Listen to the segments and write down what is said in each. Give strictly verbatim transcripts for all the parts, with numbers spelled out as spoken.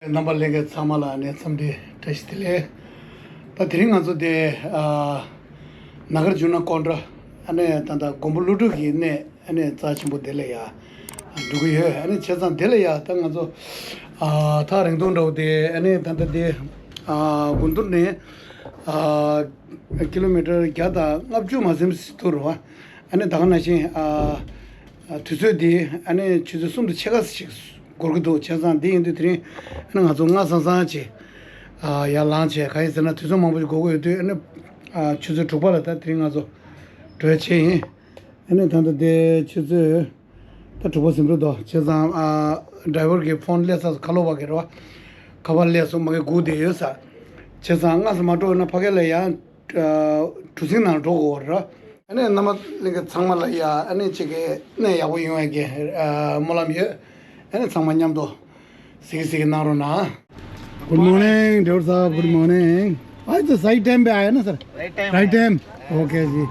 རྣམ་པ་ལྷན་རྒྱས་ཚང་མ་ལ་ཨ་ནི་འཚམས་འདྲི་བཀྲ་ཤིས་བདེ་ལེགས། ད་དེ་རིང་ང་ཚོ་དེ་ཨ་ན་གར་ཇུ་ན་ཀོན་ཌ་ཨ་ནི་ད་ལྟ་མགོན་པོ་ཀླུ་སྒྲུབ་ཀྱི་གནས་ཨ་ནི་རྩ་ཆེན་པོ་དེ་ལ་ཡ་འགྲོ་གི་ཡོད། ཨ་ནི་བྱས་ཙང་དེ་ལ་ཡ་ད་ང་ཚོ་ཨ་ཐག་རིང་ཐུང་འདྲ་བོ་དེ་ཨ་ནི་ད་ལྟ་དེ་ཨ་དགུན་དུར་ནས་ཨ་ཀི་ལོ་མི་ཊར་བརྒྱ་དང་ལྔ་བཅུ་མ་ཟིན་ཙམ་ཞིག་འདུག་རེད་བ། ཨ་ནི་ད་ག་ནང་བཞིན་ཨ་ཨ་དུས་ཚོད་འདི་ཨ་ནི་ཆུ་ཚོད་གསུམ་དང་ཕྱེད་ཀ་ཞིག་འགོར་གྱི་འདུག་བྱས་ཙང་འདི་ཡིན་དུས་དེ་རིང་ཨ་ནི་ང་ཚོ་སྔ་སང་སང་ཅིག་ཨ་ཡར་ལངས་བྱས། གང་ཡིན་ཟེར་ན་དུས་ཚོད་མང་པོ་ཞིག་འགོར་གྱི་ཡོད་དུས་ཨ་ནི་ཨ་ཆུ་ཚོད་དྲུག་པ་ལ་ད་དེ་རིང་ང་ཚོ་འགྲོ་ཡ་བྱས་ཡིན། ཨ་ནི་ད་ལྟ་དེ་ཆུ་ཚོད་ད་དྲུག་པ་ཟིན་འགྲོ་འདུག་བྱས་ཙང་ཨ་ཌ་རའི་ཝར་གྱིས་ཕོན་སླེབས་ཚར་སོང་། ཁ་ལོ་བ་གི་རེད་བ། ཁ་པར་སླེབས་སོང་། མ་གི་སྒུག་བསྡད་ཡོད་ས། བྱས་ཙང་སྔ་ས་མ་འགྲོ་ན་ཕ་གི་ལ་ཡང་ཨ་གྲུ་གཟིངས་ནང་འགྲོ་དགོས་རེད། ཨ་ནི་རྣམ་པ་ལྷན་རྒྱས་ཚང་མ་ལ་ཡ་ཨ་ནི་གཅིག་གི་གནས་ཡག་པོ་ཡོང་ཡ་གི་ཨ་སྨོན་ལམ་ཡོད། ཨ་ནི་ཚང་མ་མཉམ་དུ་གཟིགས་གཟིགས་གནང་རོགས་གནང་། Good morning, Doctor Saab. Good morning. आज तो सही टाइम पे आया ना sir? Right time. Right time. Okay जी।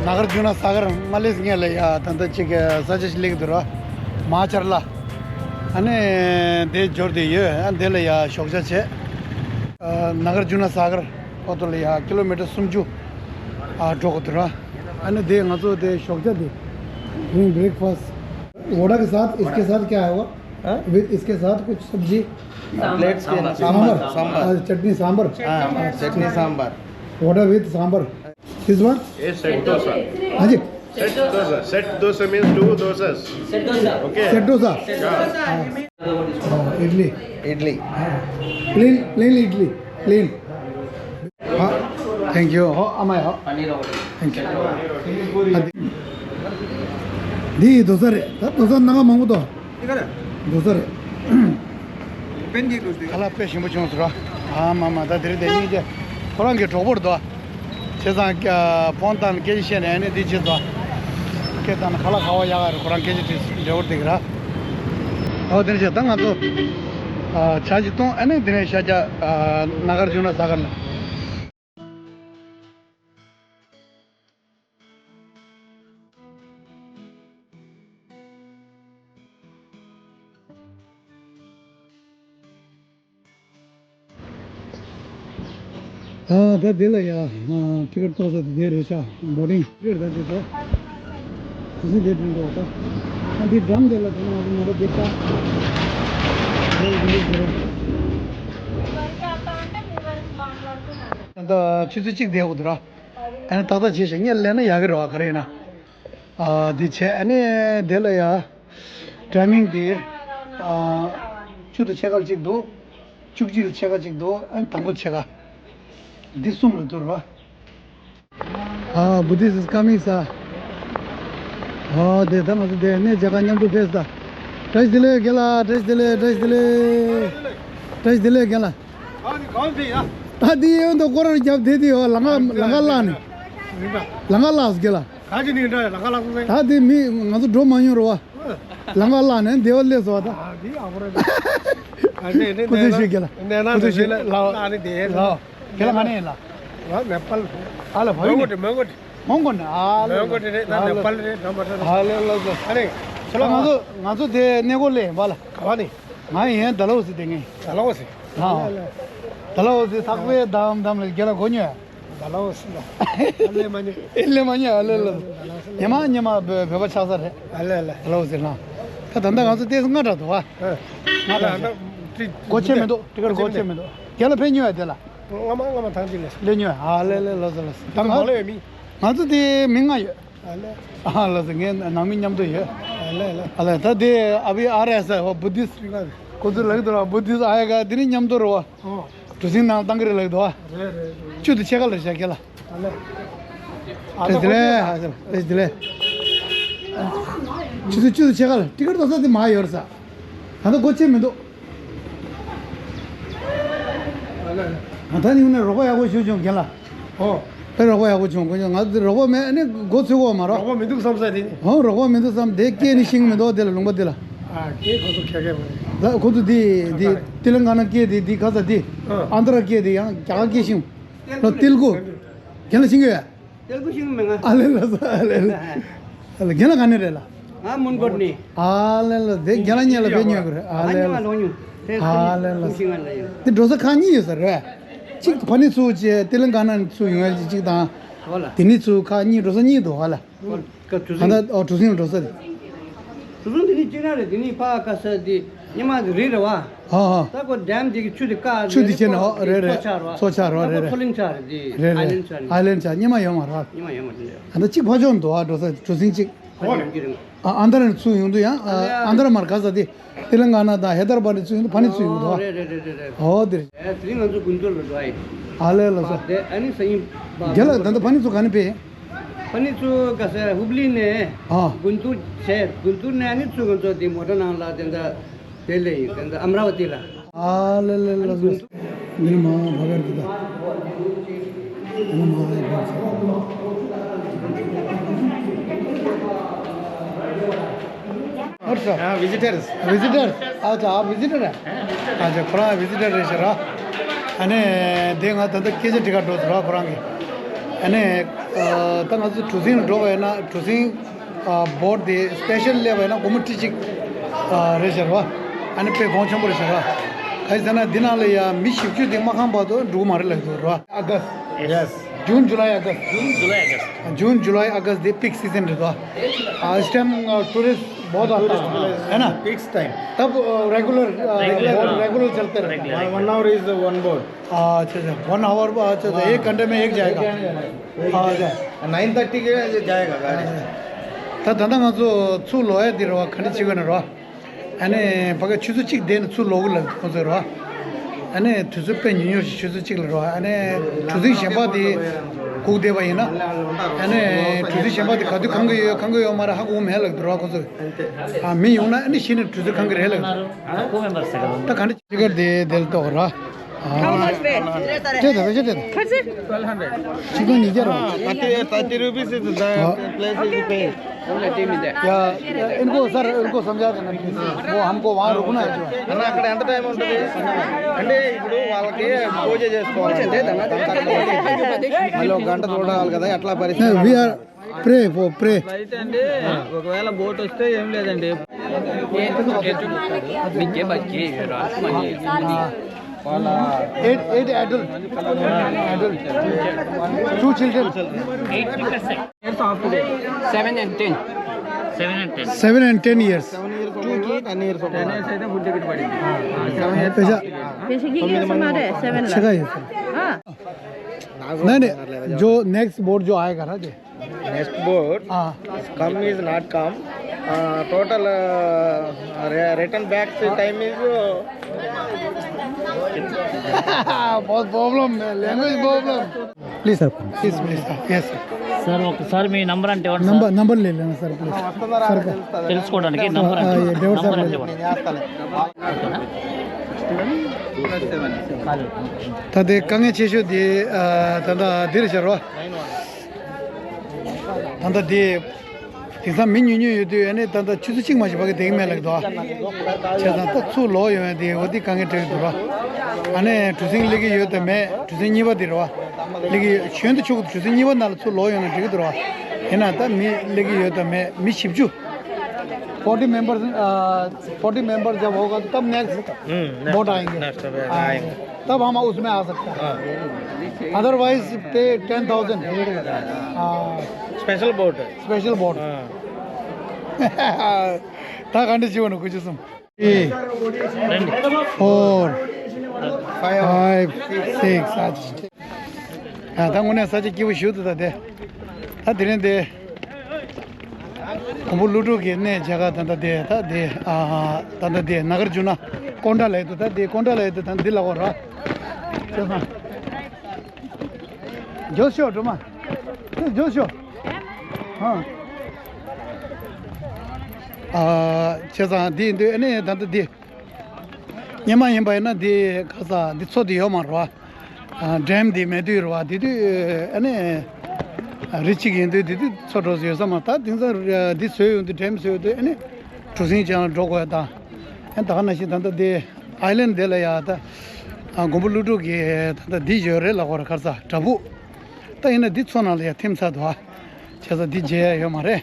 ན་གར་ཇུ་ན་ས་གར་མ་སླེབས་སྔོན་ལ་ཡ་ད་ལྟ་ཅིག་ས་ཆ་ཞིག་སླེབས་ཀྱི་འདུག་ར། མ་ཆར་ལ། ཨ་ནི་དེ་འབྱོར་བསྡད་ཡོད། ཨ་འདི་ལ་ཡ་ཞོགས་ཇ་བྱས། ཨ་ན་གར་ཇུ་ན་ས་གར་བར་དུ་ལ་ཡ་ཀི་ལོ་མི་ཊར་སུམ་ཅུ་ཨ་འགྲོ་དགོས་འདུག་ར། ཨ་ནི་དེ་ང་ཚོ་དེ་ཞོགས་ཇ་དེ་དེ་རིང་breakfast. वड़ा के साथ इसके साथ क्या होगा? हाँ? विद इसके साथ कुछ सब्जी? प्लेट्स के अंदर सांभर। सांभर। सांभर। हाँ, चटनी सांभर। हाँ, chutney sambar. Vada with sambar. This one? ये सेट डोसा। हाँ जी। Set dosa. Set dosa means two dosas. Set dosa. Okay? Set dosa. हाँ। हाँ, इडली। इडली। हाँ। Plain, plain idli. प्लेन। हाँ, thank you. हाँ, आमाय, हाँ। Thank you. འདི་རྡོ་ས་རེད། ད་རྡོ་ས་ནང་མང་པོ་འདུག་རྡོ་ས་རེད། པན་གྱི་རྡོ་ས། ཁ་ལག་དཔེ་ཞིམ་པོ་བྱུང་སོང་ར། ཨ་མ་མ། ད་དེ་རིང་དེ་གཉིས་དེ་ཁོ་རང་གི་གྲོགས་པོ་རེད་དོ། བྱས་ཙང་ཕོན་བཏང་ནས་སྐད་ཆ་བཤད་ནས་ཨ་ནི་འདི་བྱས་སོང་། སྐད་བཏང་ནས་ཁ་ལག་ག་བ་ཡག་ག་རེད། ཁོ་རང་སྐད་ཆ་དྲིས་འབྲས་བུ་འགྲིག་ར། ཨོ་དེ་འདྲ་བྱས། ད་ང་ཚོ་ཨ་ཇ་ཅིག་བཏུང་། ཨ་ནི་དེ་ནས་ཤར་རྒྱག་ཨ་ན་གར་ཇུ་ན་ས་གར་ལ། ཨ་ད་དེ་ལ་ཡ་ཨ་ཊི་ཀེ་ཊི་གཏོང་ས་དེ་དེ་རེད་ཤག་བོར་ཌིང་ཊི་ཀེ་ཊི་ད་དེ་ཚོ་དེ་ཚོ་དེ་བྲིས་འདུག་ད་ཨ་འདི་འགྲམ་དེ་ལ་དེ་ང་ཚོ་ང་རང་དེ་ལྟ་དེ་དེ་དེ་རེད། ད་ཆུ་ཚོད་གཅིག་བསྡད་དགོས་འདུག་ར། ཨ་ནི་ཏག་ཏག་བྱས་ཤག་སྔོན་ལ་སླེབས་ན་ཡག་གི་རེད་བ། ག་རེ་ཡིན་ན། ཨ་འདི་བྱས། ཨ་ནི་དེ་ལ་ཡ་ཊའི་མིང་དེ་ཨ་བཅུ་དང་ཕྱེད་ཀ་ལ་གཅིག་འདུག་བཅུ་གཅིག་ལ་ཕྱེད་ཀ་གཅིག་འདུག་ཨ་ནི་དང་པོ་ཕྱེད་ཀ་འདི་གསུམ་ལ་འདུག་ར། ཨ་Buddhist is coming, sir. ཨ་དེ་ད་ང་ཚོ་དེ་གནས་མཇལ་ཁ་མཉམ་དུ་ཕེབས་ས། བཀྲ་ཤིས་བདེ་ལེགས་རྒན་ལགས། བཀྲ་ཤིས་བདེ་ལེགས། བཀྲ་ཤིས་བདེ་ལེགས། བཀྲ་ཤིས་བདེ་ལེགས་རྒན་ལགས། ཨ་ནི་གང་དེ་ཡ། ད་དེ་ཡོད་འདུག་སྐོར་ར་རྒྱབ་དེ་དེ་ཡོད། ལམ་ཁ་ལམ་ཁ་བརླག་ནས། རིམ་པ། ལམ་ཁ་བརླག་སོང་རྒན་ལགས། ག་ཅི་ནས་འདྲ་ལམ་ཁ་བརླག་སོང་ཟེར། ད་དེ་མི་ང་ཚོ་འགྲོ་མ་མྱོང་རེད་བ། ལམ་ཁ་བརླག་ནས་འདི་བ་སླེབས་སོང་བ་ད། ཨ་འདི་ཨ་ཁོ་རེད། ཨ་ནི་ནི་ཁོ་ཚོས་ཞུས་རྒན་ལགས། ནས་ན་ཁོ་ཚོས་ཞུས། ནས་ལ་ལ་ནི་དེ་ལ། རྒན་ལགས་ག་ནས་ཡིན་ལགས། ང་ནེ་པཱལ། ཨ་ལ་བོད་མོན་གྷོ་ཡིན། མོན་གྷོ་ནས། ཨ་ལེ། མོན་གྷོ་དེ་རེད། ད་ནེ་པཱལ་རེད། ད་མ་རེད། ཨ་ལེ་ལགས་སོ། ཨ་ནི་ཁྱོད་ལ་ང་ཚོ་ང་ཚོ་དེ་གནས་སྐོར་སླེབས་ཡིན་པ་ལགས། ག་བ་ནས། ང་ཡིན་ཌལ་ཧོ་སི་དེ་ངས། ཌལ་ཧོ་སི། ཨ་ལེ་ལེ། ཌལ་ཧོ་སི་ཐག་པས་བསྡམས་བསྡམས་ལ་རྒན་ལགས་གོ་མྱོང་། ཌལ་ཧོ་སི་ལ། ཨ་ལེ་མ་ཉེ། ཨེ་ལེ་མ་ཉེ། ཨ་ལེ་ལགས། ཉི་མ་ཉི་མ་བོད་པ་ཆགས་ས་རེད། ཨ་ལེ་ལེ། ཌལ་ཧོ་སི་ལ། ད་ད་ལྟ་ང་ཚོ་ཏོག་ཙམ་སྔ་དྲགས་འདུག་ཨ། སྔ་དྲགས། སྒོ་ཕྱེ་མི་འདུག་ཊི་ཀེ་ཊི་སྒོ་ཕྱེ་མི་འདུག་རྒན་ལགས་ཕེབས་མྱོང་ཡ་དེ་ལ། སྔ་མ་སྔ་མ་ཐང་ཅིག་ལས། སླེབས་མྱོང་ཡ། ཨ་ལེ་ལེ་ལགས་སོ་ལགས་སོ། ད་ང་ལ་ཡོད་མི། ང་ཚོ་དེ་མི་ལྔ་ཡོད། ཨ་ལེ། ཨ་ལགས་སོ། ངའི་ནང་མི་མཉམ་དུ་ཡོད། ཨ་ལེ་ལེ། ཨ་ལེ། ད་དེ་ཨ་བི་ཨར་ཨེས་ཨ་བ་བུ་དིསྟ། ཁོ་ཚོ་ལབ་ཀྱི་འདུག་ར། བུ་དིསྟ་ཨ་ཡ་ག་དེ་ནི་མཉམ་དུ་རེད་བ། ཨོ། གྲུ་གཟིངས་ནང་བཏང་གི་རེད་ལབ་ཀྱི་འདུག་བ། རེད་རེད་རེད། བཅུ་དང་ཕྱེད་ཀ་ལ་བཞག་རྒན་ལགས། ཨ་ལེ། ཨ་ད་དེ་ལས་ཨ་ལེ་དེ་ལས། ཆུ་ཚོད་བཅུ་དང་ཕྱེད་ཀ་ལ་ཊི་ཀེ་ཊི་རྡོག་རྩ་དེ་མར་ཡོད་རེད་ས། ད་ལྟ་སྒོ་ཕྱེ་མི་འདུག་ཨ་ལེ་ལེ། ད་ནི་ཡོང་ན་རོགས་པ་ཡག་པོ་ཞུ་བྱུང་རྒན་ལགས། ཨོ། དཔེ་རོགས་པ་ཡག་པོ་བྱུང་། ཁོ་ང་ཚོ་རོགས་པ་མེད། ཨ་ནི་མགོ་ཚོས་གོ་མ་རོགས། རོགས་པ་མི་འདུག་བསམ་ས་དེ་ནི། ཧོ། རོགས་པ་མི་འདུག་བསམ། དེ་སྐད་ནི་ཤེས་ཀྱི་མི་འདུག་དེ་ལ་ལུང་པ་དེ་ལ། ཨ་སྐད་ཁོ་ཚོ་ཁྱད་ཁྱད་མ་རེད། ལ་ཁོ་ཚོ་དེ་དེ་ཏི་ལ་ང་ན་སྐད་དེ་དེ་ག་ས་དེ། ཨ་ཨན་དྲ་སྐད་དེ་ཡང་རྒྱ་གར་སྐད་ཤེས། ལོ་ཏིལ་ཀུ། རྒན་ལགས་ཤེས་ཀྱི་ཡོད། ཏིལ་ཀུ་ཤེས་ཀྱི་མེད་ང་། ཨ་ལེ་ལགས་སོ། ཨ་ལེ་ལེ། ཨ་ལེ། རྒན་ལགས་ག་ནས་རེད་ལགས། ཨ་མོན་གྷོ་ནས། ཨ་ལེ་ལེ། དེ་རྒྱ་ལ་ཉེ་ལ་བེད་ཉོས་གི་རེད། ཨ་ཨ་ལེ་ཉེ་ལ་ལེ། ལོ་ཉུང་། དེ་ཨ་ལེ་ལེ། ཁུ་ཤི་ང་ལ་ཡོད། དེ་འགྲོ་ས་ཁག་གཉིས་ཡོད་ས་རེད། གཅིག་ཕ་ནི་ཚུ་བྱས་ཏི་ལིང་ག་ན་ཚུ་ཡོང་ཡ་གཅིག་དང་། ཧོ་ལ། དེ་ནི་ཚུ་ཁག་གཉིས་འགྲོ་ས་གཉིས་འདུག་ཧ་ལ། ཧོ་ལ། ཀ་གྲུ་ཨ་ད་ཟིང་། ཨོ་གྲུ་ཟིང་ལ་འགྲོ་ས་རེད། གྲུ་ཟིང་དེ་ནི་གཅིག་ན་རེད། དེ་ནི་ཕ་ཀ་ས་དེ་ཉི་མ་དེ་རེད་རེད་བ། ཧ་ཧ། ད་ཁོ་ཌེམ་དེ་གི་ཆུ་དེ་ཀ་ཆུ་དེ་ཆེ་ནས་ཧོ་རེད་རེད། མཚོ་ཆགས་རེད་བ། རེད་རེད། ད་ཁོ་ཕོ་ལིང་ཆགས་རེད་དེ། རེད་ཨའི་ལེན་རེད། ཆགས་རེད། ཨའི་ལེན་ཆགས། ཉི་མ་ཡོད་མ་རེད་བ། ཉི་མ་ཡོད་མ་རེད། ཨ་ད་གཅིག་ཕ་ཇོ་འདུག་ཨ། འགྲོ་ས་གྲུ་ཟིང་གཅིག་ཕ་ཇོ་ཡོང་གི་རེད། ཨ་ཨན་དར་ནས་ཚུར་ཡོང་དུས་ཡང་། ཨ་ཨ་ཨན་དར་མར་ག་ས་དེ་ཏི་ལིང་ག་ན་དང་ཧེ་དར་བ་ནས་ཚུར་ཡོང་དུས་ཕ་ནི་ཚུར་ཡོང་འདུག་ཨ། རེད་རེད་རེད་རེད། ཨོ་དེ་རེད། ཨེ་དེ་རིང་ང་ཚོ་དགུན་ཚོ་ལ་འགྲོ་ཨ་ཡིན། ཨ་ལེ་ལ་ས། དེ་ཨ་ནི་ས་ཡིན་པ། རྒྱ་ལ་ད་ལྟ་ཕ་ནི་ཚུར་ག་ནས་ཕེབས། ཕ་ནི་ཚུར་ག་ས་ཧུབ་ལི་ནས། ཨ་གུན་ཏུར་བྱས། གུན་ཏུར་ནས་ཨ་ནི་ཚུར་ང་ཚོ་དེ་མོ་ཊ་ནང་ལ་དེ་འདྲ་དེ་ལས་ཡིན། དེ་འདྲ་ཨམ་ར་བ་ཏི་ལ། ཨ་ལེ་ལེ་ལེ་ལེ། འདི་ནི་མ་བ་གར་འདི་ད། འདི་ནི་མ་བ་གར་འདི། ཨ་ཝི་ཟི་ཊར། ཨ་ཝི་ཟི་ཊར། ཨ་ཅག་ཨ་ཝི་ཟི་ཊར། ཨ་ཅག་ཁོ་རང་ཝི་ཟི་ཊར་རེད་ཤག་ར། ཨ་ནི་དེ་ང་ད་ལྟ་སྐད་ཆ་འདྲི་ག་འགྲོ་ཟེར་ར་ཁོ་རང་གིས། ཨ་ནི་ད་ང་ཚོ་གྲུ་གཟིངས་ལ་འགྲོ་བ་ཡིན་ན་གྲུ་གཟིངས་བོར་དེ་སི་པེ་ཤལ་སླེབས་པ་ཡིན་ན་སྒོར་མོ་ཁྲི་གཅིག་རེད་ཤག་ར། ཨ་ནི་དཔེ་གོང་ཆེན་པོ་རེད་ཤག་ར། ག་ཡིན་ཟེར་ན་འདི་ནང་ལ་ཡ་མི་བཞི་བཅུ་དེ་མ་ཁང་བར་དུ་འགྲོ་གི་མ་རེད་ལབ་འདུག་ར། August. Yes. June, July, August. June, July, August. June, July, August དེ་peak season རེད་དོ། ཨ་this time tourist बहुत आता है, है ना? Peak time. तब रेगुलर रेगुलर चलते रहता है। One hour is one boat. अच्छा अच्छा। One hour. अच्छा अच्छा। एक घंटे में एक जाएगा। अच्छा। नाइन थर्टी के जाएगा गाड़ी। ད་ད་ལྟ་ང་ཚོ་ཚུར་ལོག་ཡ་འདི་རེད་བ། ག་འདྲ་བྱེད་དགོས་ན་རེད་བ། ཨ་ནི་ཕ་གི་ཆུ་ཚོད་གཅིག་བསྡད་ནས་ཚུར་ལོག་གི་ལབ་ཁོང་ཚོས་རེད་བ། ཨ་ནི་དུས་ཚོད་དཔེ་ཉུང་ཉུང་ཞིག་ཆུ་ཚོད་གཅིག་ལ་རེད་བ། ཨ་ནི་གྲུ་གཟིངས་གཞན་པ་དེ་སྒུག་བསྡད་པ་ཡིན་ན། ཨ་ནི་གྲུ་གཟིངས་གཞན་པ་དེ་ག་དུས་ཁེངས་ཀྱི་ཡོད་ཁེངས་ཀྱི་ཡོད་མ་རེད་ཧ་གོ་མེད་ལབ་འདུག་རེད་བ་ཁོང་ཚོས། ཨ་མི་ཡོང་ན་ཨ་ནི་གཞི་ནས་གྲུ་ཚོད་ཁེངས་ཀྱི་རེད་ལབ་འདུག་ད་ག་འདྲ་བྱེད་ཀྱི་རེད་དེ་དེ་ལ་གཏོགས་ར། How much pay? ཅེ་ད་ཅེ་ད། Thirty? ཆིག་སྟོང་ཉིས་བརྒྱ་ར། Thirty, thirty rupees is the place is pay. या, इनको सर, इनको समझा देना प्लीज। वो हमको वहाँ रुकना है जो। అన్న, అక్కడ ఎంత టైం ఉంటుంది? అంటే ఇప్పుడు వాళ్ళకి పూజ చేసుకోవాలంటే మళ్ళీ ఒక గంట చూడాలి కదా, ఎట్లా పరిస్థితి? We are pray for pray. Flight అండి, ఒకవేళ బోట్ వస్తే ఏం లేదండి. Eight, eight adult, adult, two children. Seven and ten. Seven and ten years. Two కి ten years. Ten years అయితే ఫుల్ టికెట్ పడింది. अच्छा। पैसे की क्या समा रहे? सेवन लाख। नहीं नहीं, जो नेक्स्ट बोट जो आएगा ना जी। Next boat. हाँ। Come is not come. Total return back time is बहुत प्रॉब्लम है, language problem. Please sir, please please. Yes sir. Sir, ఒకసారి మీ నంబర్ అంటే ఇవ్వండి సార్. नंबर, नंबर ले लेना सर प्लीज। सर का తెలుసుకోవడానికి నంబర్ అంటే ये ड्राइवर साहब ले लेना। ད་དེ་དཀའ་ངལ་ཆེ་ཤོས་དེ་ད་ལྟ་འདིར་ཤར་བ། ད་ལྟ་དེ་དེང་སང་མི་ཉུང་ཉུང་ཡོད་དུས་ཨ་ནི་ད་ལྟ་ཆུ་ཚོད་གཅིག་མ་ཞིག་ཕ་གི་བསྡད་ཀྱི་མེད་ལབ་འདུག་ཨ། བྱས་ཙང་ད་ཚུར་ལོག་ཡོང་ཡ་དེ་འོ་དེ་དཀའ་ངལ་འཕྲད་ཀྱི་འདུག་ར། ཨ་ནི་གྲུ་གཟིངས་སླེབས་ཀྱི་ཡོད་དམ་མེད། གྲུ་གཟིངས་གཉིས་པ་དེ་རེད་བ། སླེབས་ཀྱི་ཡོད། གཞོན་དུ་ཆུ་གྲུ་གཟིངས་གཉིས་པ་ནང་ལ་ཚུར་ལོག་ཡོང་ན་འགྲིག་གི་འདུག་ར། ཡིན་ན་ད་མི་སླེབས་ཀྱི་ཡོད་དམ་མེད། མི་བཞི་བཅུ། Forty members, forty members जब होगा तो तब नेक्स्ट बोट आएंगे। नेक्स्ट तब हम उसमें आ सकते हैं। Otherwise pay ten thousand. Special boat. Special boat. ད་ག་འདྲ་བྱེད་འོ་ན་ཁུ་ཆུ་གསུམ། Three, four, five, six. ཨ་ད་དངོས་གནས་ས་ཆ་སྐྱིད་པོ་ཞིག་འདུག་ད་དེ། ད་དེ་རིང་དེ། མགོན་པོ་ཀླུ་སྒྲུབ་ཀྱི་གནས་མཇལ་ཁ་ད་ལྟ་དེ་ད་དེ་ཨ་ད་ལྟ་དེ་ན་གར་ཇུ་ན་ཀོན་ཌ་ལ་ཡོད་དུ་ད་དེ་ཀོན་ཌ་ལ་ཡོད་དུ་ད་འདི་ལ་འོ་ར། ཅེ་སང་། ཇོ་ཤོ་སྒྲོལ་མ། ཇོ་ཤོ། ཨ། ཨ་ཅེ་སང་འདི་ཡིན་དུས་ཨ་ནི་ད་ལྟ་འདི། སྔོན་མ་ཡིན་པ་ཡིན་ན་འདི་ཁ་ས་འདི་མཚོ་འདི་ཡོད་མ་རེད་བ། ཌེམ་འདི་མེད་དུས་རེད་བ། དེ་དུས་ཨ་ནི་རི་གཅིག་ཡིན་དུས་དེ་དུས་མཚོ་འགྲོ་ས་ཡོད་ས་མ། ད་དེང་སང་འདི་བཟོས་ཡོང་དུས་ཌེམ་བཟོས་ཡོང་དུས་ཨ་ནི་གྲུ་གཟིངས་ཅན་ལ་འགྲོ་དགོས་ཡ་དང་། ཨ་ད་ག་ནང་བཞིན་ད་ལྟ་འདི་ཨའི་ལན་འདི་ལ་ཡ་ད་མགོན་པོ་ཀླུ་སྒྲུབ་ཀྱི་ད་ལྟ་འདི་ཡོད་རེད་ལབ་དགོས་རེད་ཁ་ས་བྲག་ཕུག་ད་ཡིན་ན་འདི་མཚོ་ནང་ལ་ཡ་ཐིམ་ཚར་འདུག་ཨ། བྱས་ཙང་འདི་མཇལ་ཡ་ཡོད་མ་རེད།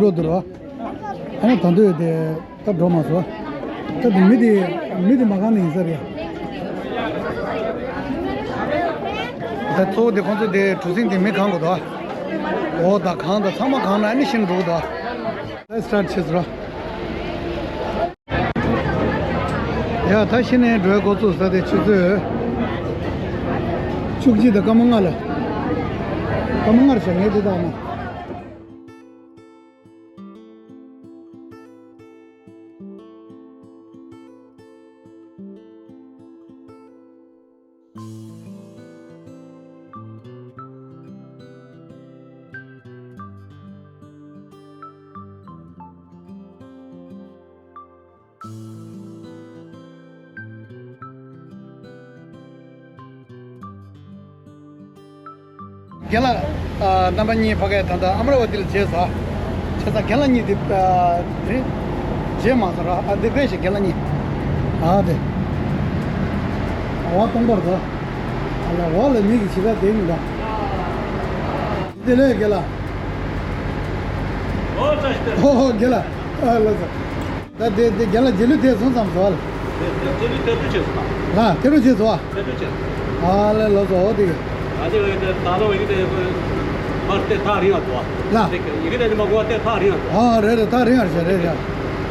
འགྲོ་འདུག་རོ། ཨ་ནི་ད་འདོད་དེ་ད་འགྲོ་མ་སོང་། ད་དེ་མི་དེ་མི་དེ་མ་གང་ནས་ཡིན་ས་རེད། ད་གཙོ་བོ་དེ་ཁོང་ཚོ་དེ་གྲུ་གཟིངས་དེ་མི་གང་དགོས་དོ། འོ་ད་གང་ད་ཚང་མ་གང་ན་ཨ་ནི་ཤིན་འགྲོ་གི་དོ། ད་སི་ཊར་ཊི་བྱེད་ཟེར་རོ། ཡ་ད་ཤི་ནས་འགྲོའི་འགོ་ཚུགས་ས་དེ་ཆུ་ཚོད་བཅུ་གཅིག་དང་སྐར་མ་ལྔ་ལ། སྐར་མ་ལྔར་བྱ་ངས་དེ་དག་ན། རྒན་ལགས། ཨ། རྣམ་པ་གཉིས་ཕ་གིར་ད་ལྟ་ཨ་མ་ར་ཝ་ཏི་ལ་བྱས་ཟ། བྱས་ཙང་རྒན་ལགས་གཉིས་དེ། ཨ། དེ་རྗེས་མ་ཟ་ར། ཨ། འདི་ཕེབས་ཤིག་རྒན་ལགས་གཉིས། ཨ་དེ། འོ་སྟོང་པར་ཟ། ཨ་ལ་འོ་ལ་མིག་གི་བྱེད་ཀ་དེ་མི་འདྲ། དེ་ལས་རྒན་ལགས། ཨོ་ཙ་ཤི་ཏེ། ཨོ་རྒན་ལགས། ཨ་ལ་ཟ། ད་དེ་དེ་རྒན་ལགས་རྗེས་ལུས་དེ་སོང་ཙམ་བཟོ་ལ། རྗེས་ལུས་དེ་ཚོ་བྱས་སོང་ལ། ལ་དེ་རུ་བྱས་སོང་བ། དེ་ཚོ་བྱས་སོང་། ཨ་ལས་ལོ་ཙོ་འོ་དེ་གི། ཨ་དེ་ད་ལོ་ཡིག་དེ་མར་དེ་ཐག་རིང་བ་འདུག་བ། ལ་ཡིག་དེ་ནི་མ་གོ་བ་དེ་ཐག་རིང་བ་འདུག་ཨ་རེད་རེད། ཐག་རིང་བ་རེད་རེད་རེད།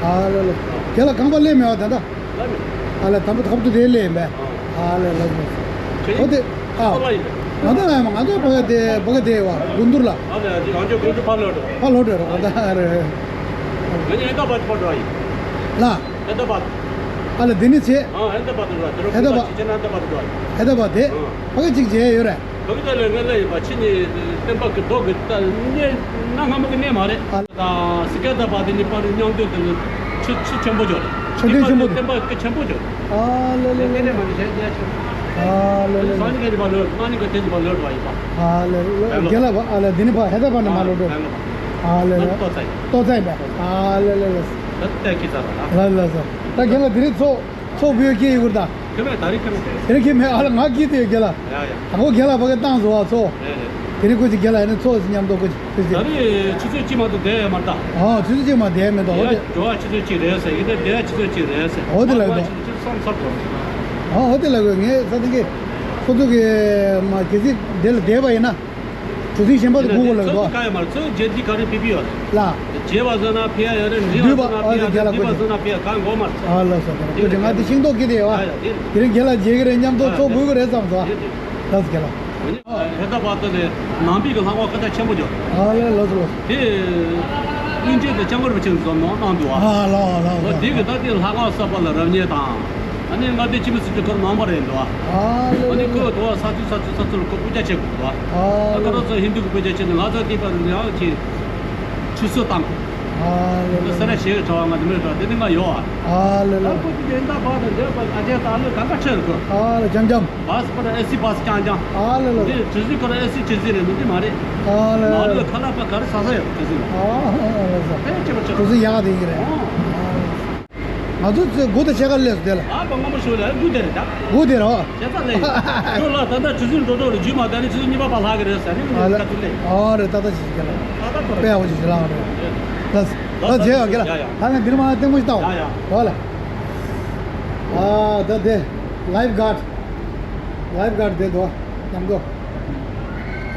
ཨ་ལས་ལོ། རྒན་ལགས་རྐང་པ་ལས་མེད་བ་ད་ལྟ། ལ་མེད། ཨ་ལས་དམ་པ་ཐབ་ཏུ་དེ་ལས་མེད། ཨ་ལས་ལོ་ཙོ། ཁྱེད་འོ་དེ། ཨ། ཁོ་ལ་ཡིན་པས། ང་ཚོ་ལ་ཡང་ང་ཚོ་བོད་དེ་བོད་དེ་བ་དགུན་དུར་ལ། ཨ་ལས་ཨ་ཅེ་ཨ་ཅེ་དགུན་དུར་ཕ་ལོ་འགྲོ། ཕ་ལོ་འགྲོ་རོགས་ད་རེད། ང་ཉིད་ཨེ་ད་བ་ཅི་ཕ་འགྲོ་ཡིན། ལ། ཨེ་ད་བ། ཨ་ལས་དེ་ནི་ཆེ། ཨ་ཨེ་ད་བ་དུ་འགྲོ་དེ་རོ་ཨེ་ད་བ། ཁོ་ཅི་ཆེ་ན་ཨེ་ད་བ་དུ་འགྲོ་ཡིན། ཨེ་ད་བ་དེ། ཨ། ཕ་གི་གཅིག་བྱས་ཡོད་རེད། ཕ་གི་ད་ལས་ང་ལ་ཡིན་པ་ཕྱི་ནི་བསྟན་པ་གི་རྡོ་གི་ད་གནས་གནའ་སྔ་མོ་གི་གནས་མ་རེད། ཨ། དང་སི་ཀ་ད་པ་དེ་ནི་པར་མཉམ་འདོད་དེ་ནི་ཆུ་ཆུ་ཆེན་པོ་ཅོ་རེད། མཆོད་རྟེན་ཆེན་པོ་དེ། བསྟན་པ་སྐད་ཆེན་པོ་ཅོ་རེད། ཨ་ལེ་ལེ་ལེ། ཨ་ལེ་ལེ། སང་ཉིན་ག་ཅི་པ་ལོ་གནངས་ཉིན་ག་དེ་ཅི་པ་ལོ་བ་ཡིན་པ། ཨ་ལེ་ལེ། རྒན་ལགས་པ་ཨ་ལེ་འདི་ནི་པ་ཧེ་ད་པ་ནི་མ་ལོ་འགྲོ། ཨ་ལེ་ལེ། ཏོ་ཙའི། ཏོ་ཙའི་པ། ཨ་ལེ་ལེ་ལེ། ད་ལྟ་ཁྱི་ཙ་ར་ལ། ལ་ལ་ལ། ད་རྒན་ལགས་འདི་ནི་ཚོགས་ཚོགས་བོད་སྐད་ཡིག་གུར་ད། ཁྱོད་མེད་ད་རེས་ཁྱོད་མེད། དེ་རིང་ཁྱོད་མེད་ཨ་ལ་ང་སྐྱིད་དེ་རྒན་ལགས། ཡ་ཡ། ཨ་ཁོ་རྒན་ལགས་ཕ་གི་བཏང་བཟོ་བ་ཚོ། རེད་རེད། དེ་རིང་ཁོ་ཅིག་རྒན་ལགས་ཡིན་ན་ཚོ་ཞིག་མཉམ་དུ་ཁོ་ཅིག་ཁོ་ཅིག་ད་རེས་ཆུ་ཚོད་གཅིག་མ་གཏོགས་བསྡད་ཡོད་མ་རེད་ད། ཨ་ཆུ་ཚོད་གཅིག་མ་བསྡད་མེད་དོ། འོ་དེ། འགྲོ་བ་ཆུ་ཚོད་གཅིག་རེད་ཟེར་ཡིན་ད་བསྡད་ཆུ་ཚོད་གཅིག་རེད་ཟེར། འོ་དེ་ལ་འགྲོ་བ་ཆུ་ཚོད་གཅིག་སོང་ཚར་འགྲོ། ཨ་འོ་དེ་ལ་འགྲོ་ངས་ས་དེ་གི་ཁོ་ཚོ་གི་མ་གལ་སྲིད་དེ་ལ་བསྡད་པ་ཡིན་ན། གྲུ་གཟིངས་གཞན་པ་དེ་སྒུག་དགོས་ལ་འགྲོ། ཚོད་ག་ཡོད་མ་རེད། ཚོད་རྗེས་འདི་ག་རེ་ཕི་ཕི་ཡོད་རེད། ལ། རྗེས་བ་བཟོས་ན་ཕི་ཡ་ཡོད་རེད། འདི་བ་བཟོས་ན་ཕི་ཡ་ཡོད་རེད། འདི་བ་བཟོས་ན་ཕི་ཡ་གང་དགོས་མ་རེད། ཨ་ལ་ས་དེ་ལ་ཁོ་ཅིག་ང་དེ་ཤིང་ཏོག་གི་དེ་ཡོད་ཨ། དེ་རིང་རྒན་ལགས་མཇལ་གི་རེད། མཉམ་དུ་ཚོགས་དགོས་གི་རེད་བསམ་སོང་ཨ། ལགས་སོ་རྒན་ལགས། ཧེ་ད་བར་དུ་ནས་ནང་པའི་གི་ལྷ་ཁང་ཁ་ཐག་ཆེན་པོ་འཇོག་ཨ་ལས་ལགས་སོ་ལགས། དེ་དབུས་འབྱེད་དེ་སྐྱབས་མགོན་རིན་པོ་ཆེས་འཛོམས་ནོ་གནང་འདུག་ཨ། ཨ་ལགས་ལགས་ལགས། དེ་གི་ད་དེ་ལྷ་ཁང་གསར་པ་ལ་རབ་བརྙེས་དང་། ཨ་ནི་མངའ་སྡེ་སྤྱི་མི་སྲིད་གྲོས་ཁོ་རང་ནང་པ་རེད་འདུག་ཨ། ཨ་ལས་ཨ་ནི་ལགས་ཁོས་ལགས། དོ་བ་ས་ཆུ་ས་ཆུ་ས་ཆུ་ལ་ཁོ་དཔེ་ཆ་བྱེད་དགོས་འདུག་ཨ། ཨ་ཨ་ཁོ་རང་ཚོ་ཧིན་དུ་གི་དཔེ་ཆ་བྱེད་ནས་ང་ཚོ་དེ་པར་ཡང་ཁྱེད་ཆུ་སྲོལ་བཏང་དགོས། ཨ་ལེ་ལེ། ས་ར་ཤེས་གྲྭ་བ་ང་དེ་མོ་གྲྭ་དེ་ནི་ང་ཡོད་ཨ། ཨ་ལེ་ལེ། ཨ་ཁོ་དེ་དེ་འདྲ་བར་དུ་འདྲ་བར་ཨ་ཅག་ད་ལོ་གང་ག་ཆེར་གོ། ཨ་ལེ་འཇམ་འཇམ། བ་སི་ཁོ་ར་ཨེ་སི་བ་སི་རྐྱང་རྐྱང་། ཨ་ལེ་ལེ། འདི་ཇི་སི་ཁོ་ར་ཨེ་སི་ཇི་སི་རེད་འདི་མ་རེད། ཨ་ལེ་ལེ། ང་ལོ་ཁ་ལག་པ་ག་རེ་ཟ་ས་ཡོད་ཇི་སི་ལ། ཨ་ལེ་ལེ། ཕལ་ཆེ་བ་ཆེ། ཇི་སི་ཡག་ག་དེ་ཡིན་རེད། ཨ། ང་ཚོ་ཚོས་དགུ་དང་ཕྱེད་ཀ་སླེབས་སོང་དེ་ལ། ཨ་ཕ་སྔོན་པོ་ཞོལ་ལ་དགུ་དེ་རེད་ད། དགུ་དེ་རོ། བྱས་ཙང་ལས། ཁྱོད་ལ་ད་ལྟ་ཇི་སི་འགྲོ་འགྲོ་རེད་རྒྱུས་མ་ད་ནི་ཇི་སི་གཉིས་པ་ཕར་ལྷག་གི་རེད་ཟེར་ནི་ཨ་ལེ། ད་དུ་ལས། ཨ་རེད། ད་ལྟ་ཇི་སི་རྐྱང་ལ། ད་ད་ཁོ་རེད། དཔེ་ཡག་པོ་ཇི་སི་ལ་རེད། ད་ད་ད་མཇལ་ཡོང་གི་ལ། ཡ་ཡ། ད་ངས་འདིར་མ་ལྟད་མོ་ཞིག་བལྟའོ། ཡ་ཡ། འོ་ལ། ཨ་ད་དེ། ལའིབ་གཱཌ། ལའིབ་གཱཌ་དེ་འདུག་ཉམས་གོ།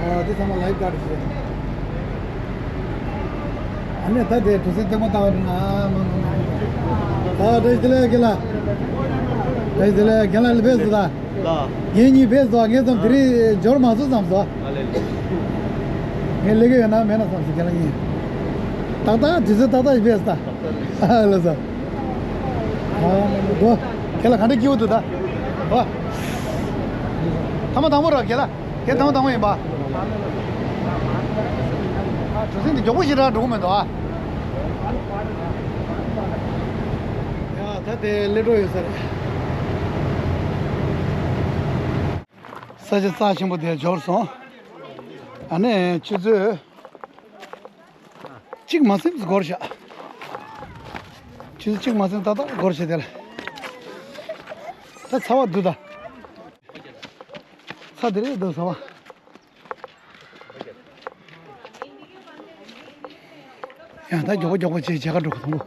ཨ་དེ་ཚང་མ་ལའིབ་གཱཌ་ཞིག་རེད། ཨ་ནི་ད་དེ་གྲུ་གཟིངས་ལྟད་མོ་ལྟ་བ་ན་མ་མ་མ། ཨ་བཀྲ་ཤིས་བདེ་ལེགས་རྒན་ལགས། བཀྲ་ཤིས་བདེ་ལེགས། རྒན་ལགས་ལ་ཕེབས་སོང་ད། ལགས། ངེད་གཉིས་ཕེབས་སོང་། ངས་ཙམ་དེ་རིང་འབྱོར་མ་སོང་བསམ་སོང་། ཨ་ལེ་ལེ། ངས་ལས་ཀ་ཡོད་ན་མེད་ན་བསམ་སོང་རྒན་ལགས་གཉིས། ཏག་ཏག་དུས་ཚོད་ཏག་ཏག་ཞིག་ཕེབས་སོང་ད། ཨ་ལགས་སོ། ཨ་གོ། རྒན་ལགས་ག་འདྲ་སྐྱིད་པོ་འདུག་ད། ཨ། ཐ་མ་དང་པོ་ར་རྒན་ལགས། ཁྱེད་ཐ་མ་དང་པོ་ཡིན་པ། ཨ་གྲུ་གཟིངས་འདི་མགྱོགས་པོ་ཞེ་དྲག་འགྲོ་གི་མི་འདུག་ཨ། ཡ་ད་དེ་སླེབས་འགྲོ་ཡོད་ས་རེད། ས་ཆ་རྩ་ཆེན་པོ་དེར་འབྱོར་སོང་། ཨ་ནི་ཆུ་ཚོད་གཅིག་མ་ཟིན་འགོར་ཤག་ཆུ་ཚོད་གཅིག་མ་ཟིན་ཏག་ཏག་འགོར་ཤག་དེ་ལ། ད་ཚ་བ་འདུག་ད། ཚ་དེ་རེད་འདུག་ཚ་བ། ཡང་ད་མགྱོགས་པོ་མགྱོགས་པོ་བྱས་མཇལ་ཁ་འགྲོ་གི་འདུག